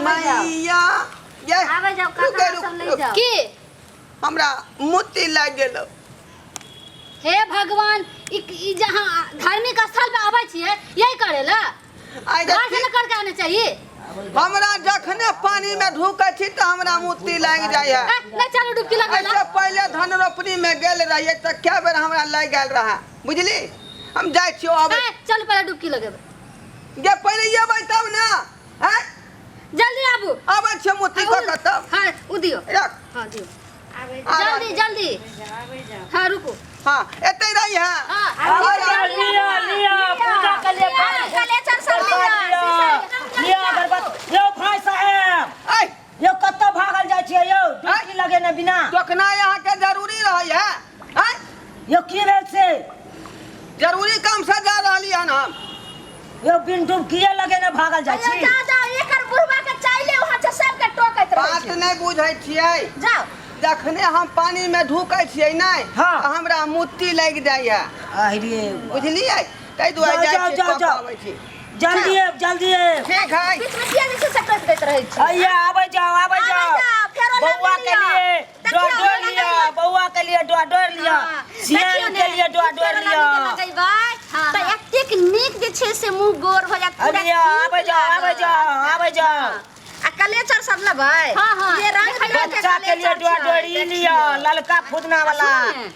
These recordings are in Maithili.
मैया ये आबै जाओ रुक काका रुक सब ले रुक। जाओ की हमरा मोती लागि गेलो हे भगवान ई ई जहाँ धार्मिक स्थल पे आबै छियै यही करे ला आइ घर से देखी न करके आने चाहिए हमरा जखने पानी में ढुकै छी तऽ हमरा मोती लागि जाइ है ए, नहीं चलो डुबकी लगा ला ऐसे पहले धन रोपनी में गेल रहिए तऽ कए बेर हमरा लागि गेल रहे बुझली हम जाइ छियो आबै ए, चलो पहले डुबकी लगेबै जे पहिले एबै तब ने हैं जल्दी आबू आबै छियो मोती कऽ कऽ तब हाँ उ दियो रख हाँ दियो आबै आ जल्दी जल्दी जाओ आबै जाओ हाँ रुको हाँ एतै रही है हाँ लिया लिया लिया पूजा के लिए कलेचर सब प्रसाद लिअ लिया लिया अगरबत्ती यौ भाई साहेब ऐ यौ कतऽ भागल जाइ छियै यौ डुबकी लगेने बिना टोकना अहाँके जरूरी रहै है ऐ यौ की भेल से जरूरी काम से जा रहली हन हम यौ बिन डुबकिए लगेने भागल जाइ छी जाओ जाओ एकर बुढ़वा के चाइले वहां से सबके टोकैत रहै बात छै नहि बुझै छियै जाओ जखने हम पानी में ढुकै छियै नहि हाँ। तऽ हमरा मुत्ती लागि जाइए अरे बुझलियै ताहि दुआरे जाओ, जाइ जाओ, छी जाओ, कऽ जाओ। आबै छी जल्दी आयब जल्दी आयब ठीक है बीच में किया जे छै से टोकि दैत रहै छी आइए आबै जाओ आबै आबै जाओ जाओ, फेरो बौआ लऽ के लिअ। लिए देखियौ, डोर डोर लऽ लिअ लिअ। बौआ के लिए डोर डोर लिअ हाँ, सियान देखियौ के ने, लिए डोर ई डोर फेरो लिअ लवली के लगेबै, हाँ, तऽ हाँ। एतेक नीक जे छै से मुँह गोर भऽ जायत पूरा लिअ आबै नीक जाओ आबै लागत। जाओ आबै जाओ हाँ। आ कलेचर सब लेबै हाँ, हाँ। ये रंग बिरंग के बच्चा के लिए कलेचर डोर छै, डोरी लिअ देखियौ। ललका फुदना वाला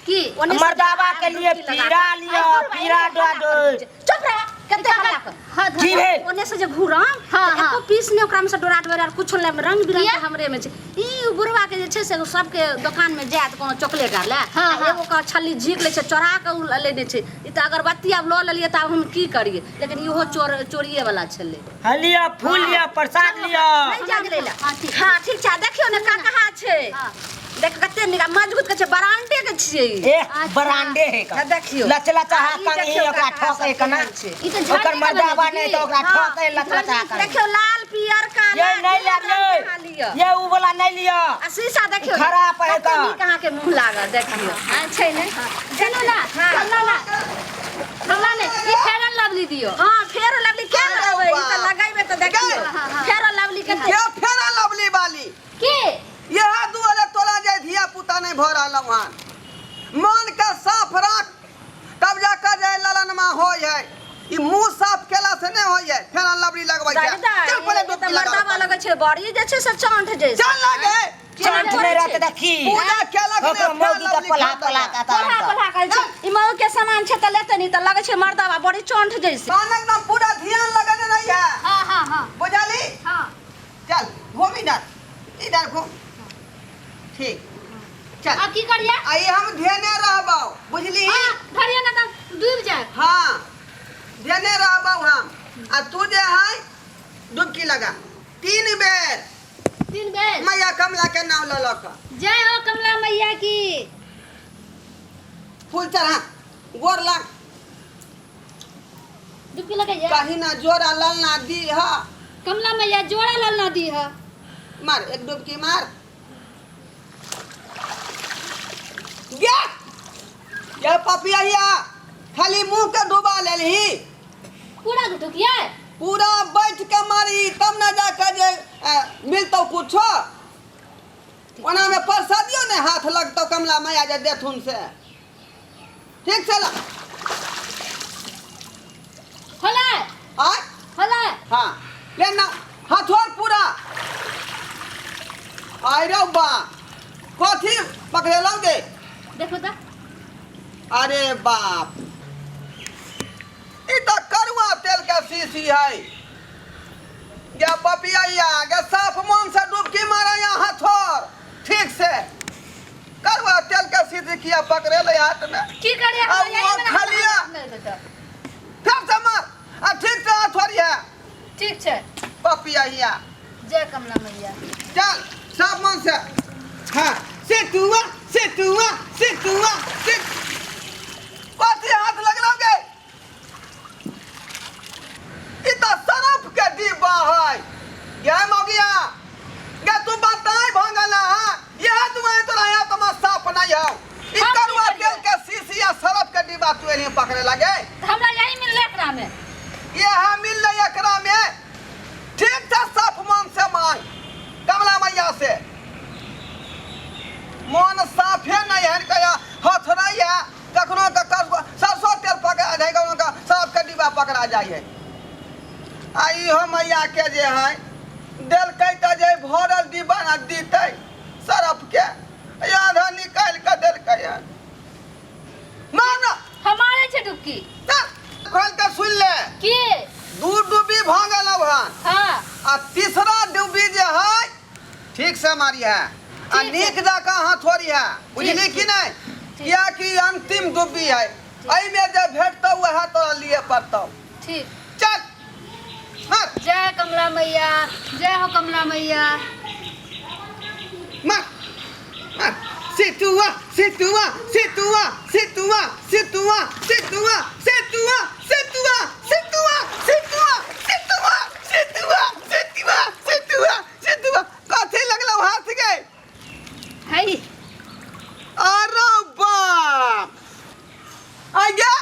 की ओने से मर्दावा के लिए डुबकी लगा पीरा कऽ। लिअ आइ बुढ़बा पीरा एने डोर हल्ला डोर करै छै। चुप रह कते हल्ला कर हाँ की भेल ओने से जे घुरम हाँ, तऽ हाँ। एको पीस ने ओकरा में से डोरा डोरा आर कुछो नहि रंग बिरंग किया? के हमरे में छै ई बुढ़वा के जे छै से सबके दोकान में जायत कोनो चॉकलेट आर ले हाँ, आ हाँ। एगो के छल्ली झीक लै छै चोरा के उ लेने छै ई तऽ अगरबत्ती आब लऽ लेलियै तऽ आब हम की करियै लेकिन इहो चोर चोरिये वाला छलै हाँ लिअ फूल लिअ प्रसाद लिअ नहि जाय लै लए हाँ, ठीक। हाँ ठीक छै देखियौ ने का कहाँ छै हाँ। देख कते नीक आ मजबूत के छै ब्रांडे के छियै ई। ए अच्छा। ब्रांडे है का हाँ, देखियौ। लच लचा आ, ई कंगी देखियौ ओकरा काका ठोके सब कना केहन छै। ई तऽ ओकर झरने मर्दावा बनल नहीं छै तो ओकरा हाँ, ठोके लच लचा कर देखियौ लाल पियर काला ये नहीं जे लेब रंग अहाँ ये लिअ। ये उ वाला नहीं लिअ आ शीशा देखियौ ने, खराब है कते का। नीक अहाँके मुँह लागत देखियौ हाँ, छै ने चलू ना हाँ। चलना ना हमरा ने ई फेरन लवली दियो हाँ फेर लवली क्या अरे लगेबै ई तऽ बाप। लगेबै तऽ देखियौ हाँ, हाँ। फेर लवली के ये फेरा लवली वाली की यह दुआरे तोरा जे धिया पुता नहीं भऽ रहल हन मन के साफ राख तब जाकर जे ललनमा होइ है ई मुंह साफ केला से नहीं होइ है फेरा लवली लगबै छै चल पहिले डुबकी लगा मर्दावा लगै छै बड़ी जे छै से चंठ जैसे चल लगे चंठ नहीं रहते तऽ की पूजा केलक ओकरा ने मौगी के पला पला के पला पला करै छै ई मऊ के सामान छै तऽ लेतै नहीं तऽ लगै छै मर्दावा बड़ी चंठ जैसे कानक ना पूरा ध्यान लगने नहीं है हाँ हाँ हाँ बुझली हाँ चल घूम इधर इधर घूम ठीक चल अब की करिए आई हम ध्याने रहबौ बुझली हाँ धरिए ना तब डूब जाए हाँ ध्याने रहबौ हम आ तू जे है डुबकी लगा तीन बेर तीन बेर मैया कमला के नाम लऽ लऽ कऽ जय हो कमला मैया की फूल चढ़ा गोर लाग डुबकी लगाइए कहीं ना जोड़ा ललना दी हा कमला मैया जोड़ा ललना दी है मार एक डुबकी मार गे ये पपिया हिया खाली मुंह के डुबा लेलही पूरा ढुकिए पूरा बैठ के मारी तब ना जाके जे मिलतौ कुछो ओना में प्रसादियो ने हाथ लगतौ कमला मैया जे देथुन से ठीक छै ला होलै आय होलै हाँ ले ना हाथ और पूरा आय रे बा कथी पकड़ेलौ गे देखो तो अरे बाप ई तऽ करुआ तेल के शीशी है गे पपिया गे साफ मन से डुबकी मारे यहाँ हथौर ठीक से करुआ तेल के शीशी किया पकड़े ले हाथ में की करिए अब वो खलिया। फिर से मार आ ठीक से हथौड़ी है ठीक छै पपिया जय कमला मैया चल साफ मन से हाँ से तुआ से तुआ से तुआ से कथी हाथ लगलौ गे ई तऽ सरफ के डिब्बा है गे मौगिया गे तू बताय भंगल है यह तुम्हारे तोरा यहाँ तो साफ नहीं हो ई हम की करुआ करियै? तेल के शीशी आ सरफ के डिब्बा तू एलही पकड़े लगे तऽ हमरा यही मिललै एकरा में यह मिललै एकरा में ठीक छै साफ मन से मांग डिब्बा पकड़ा जाइ है। आ इहो मैया के जे है देलकै तऽ जे भरल डिब्बा ने दितै सरफ के, आधा निकालि कऽ देलकै हन। मान हमारे छै डुबकी। चल खोल के सुन ले। की? दू डुब्बी भऽ गेलौ हन। हाँ। आ तीसरा डुब्बी जे है ठीक से मारी है आ ठीक है। नीक जकाँ हथोड़ी है, बुझली कि नहीं? कियाकि अंतिम डुब्बी है, एहिमे जे भेटतौ वएह तोरा लिए पड़तौ। ठीक। चल मार। जय कमला मैया, जय हो कमला मैया। मार मार। सितुआ सितुआ सितुआ सितुआ सितुआ सितुआ सितुआ सितुआ सितुआ सितुआ सितुआ सितुआ सितुआ सितुआ सितुआ। कथी लगलौ हाथ गे? है। अरे बाप, आगे।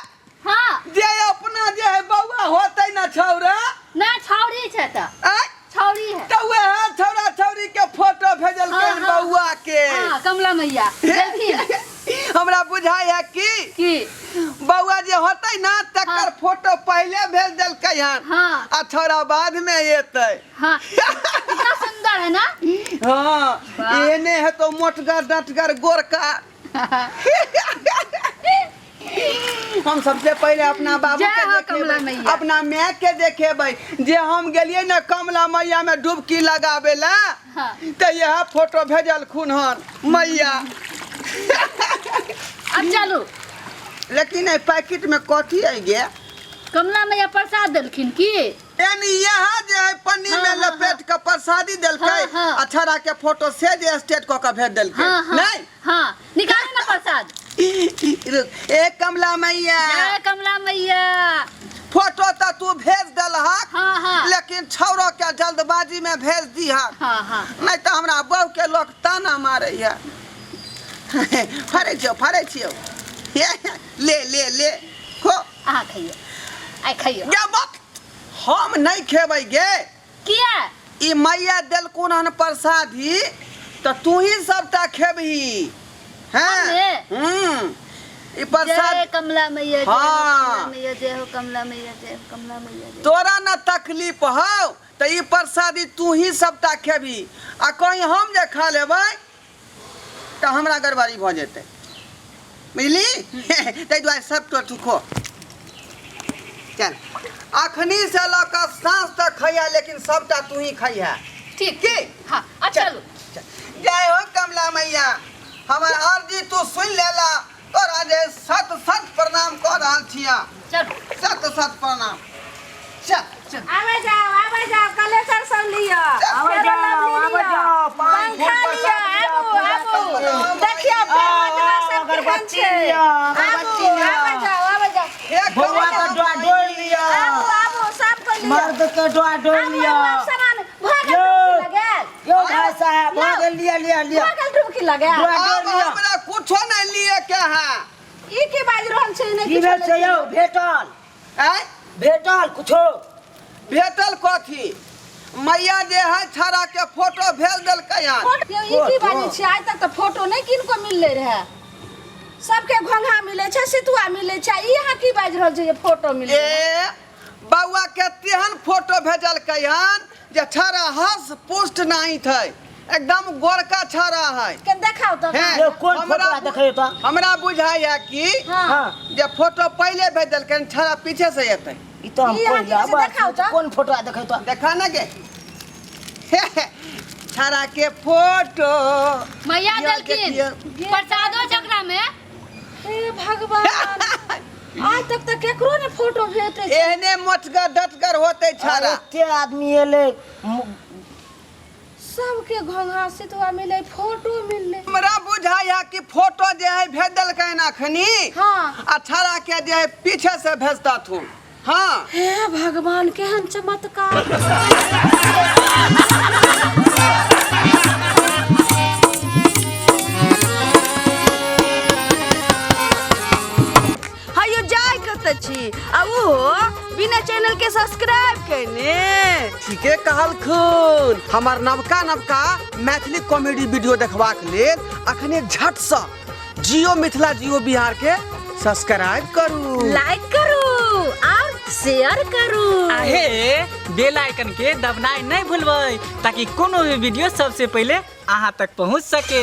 हाँ। जे अपना जे है बौआ होतै ना छौरा। ना छौरी छै तऽ। आँय? छौरी है। तऽ वएह छौरा छौरी के फोटो भेजलकै। हाँ, हाँ। बौआ के। हाँ, कमला मैया देलखिन। हमरा बुझाइ है कि की? बौआ जे होतै ना तकर हाँ। फोटो पहिले भेज देलकै हन। हाँ। आ छौरा बाद में एतै। हाँ, कितना सुंदर है ना? हाँ। वाह। एहने है तो मोटगर डटगर गोरका। हम सबसे पहले अपना बाबू जय के हो कमला देखेबै, मैया। अपना माय के देखेबै जे हम गेलियै ने कमला मैया में डुबकी लगाबे ला। हाँ। तऽ यह फोटो भेजलखुन हन मैया। अब चलू। लेकिन एहि पैकेट में कथी आइ गे? कमला मैया प्रसाद देलखिन की? यानी यह जे है पन्नी हाँ, में हाँ, लपेट के प्रसादी देलकै। हाँ, हाँ। आ छड़ा के फोटो से जे स्टेट कऽ के भेज देलकै। हाँ हाँ। नहीं। हाँ, निकालू ना प्रसाद। रुक, ए कमला मैया। जय कमला मैया। फोटो तऽ तू भेज देलहक। हाँ, हाँ। लेकिन छौड़ो के जल्दबाजी में भेज दीहक। हाँ हाँ। नहीं तऽ हमरा बहू के लोग ताना मारे है। फाड़ै छियौ, फाड़ै छियौ, ले ले ले खो। अहाँ खइयौ, आइ खइयौ। गे बक, हम नहीं खेबै गे। किया? ई मैया देलकुन हन प्रसादी तऽ तू ही सबटा खेबही। हैं? हमे? हम्म, ई प्रसाद। जय कमला मैया, जय हो। हाँ। कमला मैया जय हो, कमला मैया जय हो, कमला मैया जय हो। तोरा न तकलीफ हौ तऽ ई प्रसादी तू ही सबटा खेबही, आ कहीं हम जे खा लेबै तऽ हमरा गड़बड़ी भऽ जेतै, बुझली? ताहि दुआरे सब तो तू खो। चल, अखनी से लऽ कऽ साँझ तक खइहा, लेकिन सबटा तू ही खइहा। ठीक। की? हाँ, आ चलू। चल। जय हो कमला मैया, हमर अर्जी तू सुनि लेला, तोरा जे सत सत प्रणाम कऽ रहल छिया। चलू। सत सत प्रणाम। चल। आबै जाओ, आबै जाओ, कलेसर सब लिअ। आबै जाओ, आबै जाओ, पान पंखा फूल लिअ। प्रसाद लिअ, आबू पूजा आबू। करू। देखियौ पेड़ सब केहन अगरबत्ती छै। लिअ, आबू, अगरबत्ती लिअ। आबै जाओ, आबै जाओ। हे बौआ कमला के डोआ डोल लिअ। आबू आबू, सब कोइ लिअ। मर्द के डोआ डोल आबू, लिअ। आबू, आब सामान भऽ गेल। यौ। डुबकी लगायल। यौ भाई साहब, भऽ गेल, लिअ लिअ लिअ। भऽ गेल डुबकी लगायल। डोआ आब डोल लिअ। हमरा कुछो नहीं लिए के है। ई की बाजि रहल छै? नहि की किछो भेल छै यौ? भेटल? आँय? भेटल कुछो? भेटल कथी? मैया जे है छड़ा के फोटो भेज देलकै हन। फोटो? यौ, ई की फोटो? बाजै छियै? आइ तक तऽ फोटो नहि किनको मिललै रहए। सबके घोंघा मिलै छै, सितुआ मिलै छै, ई अहाँ की बाजि रहल छियै जे फोटो मिललै? ए बौआ के तेहन फोटो भेजलकै हन जे छड़ा हस पुष्ट नहीं थे, एकदम गोरका छड़ा है। के देखाउ तऽ। हैं? यौ, कोन हमरा फोटो देखैयौ तऽ? हमरा बुझाइ है कि हाँ। हाँ। जे फोटो पहिले भेजलकै हन, छड़ा पीछे से एतै। ई तऽ हम ई कोन अहाँ की से देखाउ तऽ? कोन फोटो देखैयौ तऽ? देखा ना गे, छड़ा के फोटो मैया यौ, देलखिन। देखियौ। प्रसादो चकरा में। हे भगवान, आइ तक तऽ केकरो ने फोटो भेटै छै। एहने मोटगर डटगर होतै छड़ा। एते आदमी एलै। सबके घोंघा सितुआ मिलै, फोटो मिललै। हमरा बुझाइ है कि फोटो जे है भेज देलकै हन अखनी। हाँ। आ छड़ा के जे है पीछे से भेजतथुन। हाँ। हे भगवान, केहन चमत्कार। हयो जाय कतऽ छी आ ओहो बिना चैनल के सब्सक्राइब केने? ठीके कहलखुन। हमर नवका नवका मैथिली कॉमेडी वीडियो देखबाक लेल अखने झटसँ जियो मिथिला जियो बिहार के सब्सक्राइब करू, लाइक करू और शेयर करू। आहे बेल आइकन के दबनाइ नहि भूलबै ताकि कोनो भी वीडियो सबसे पहिले अहाँ तक पहुँच सके।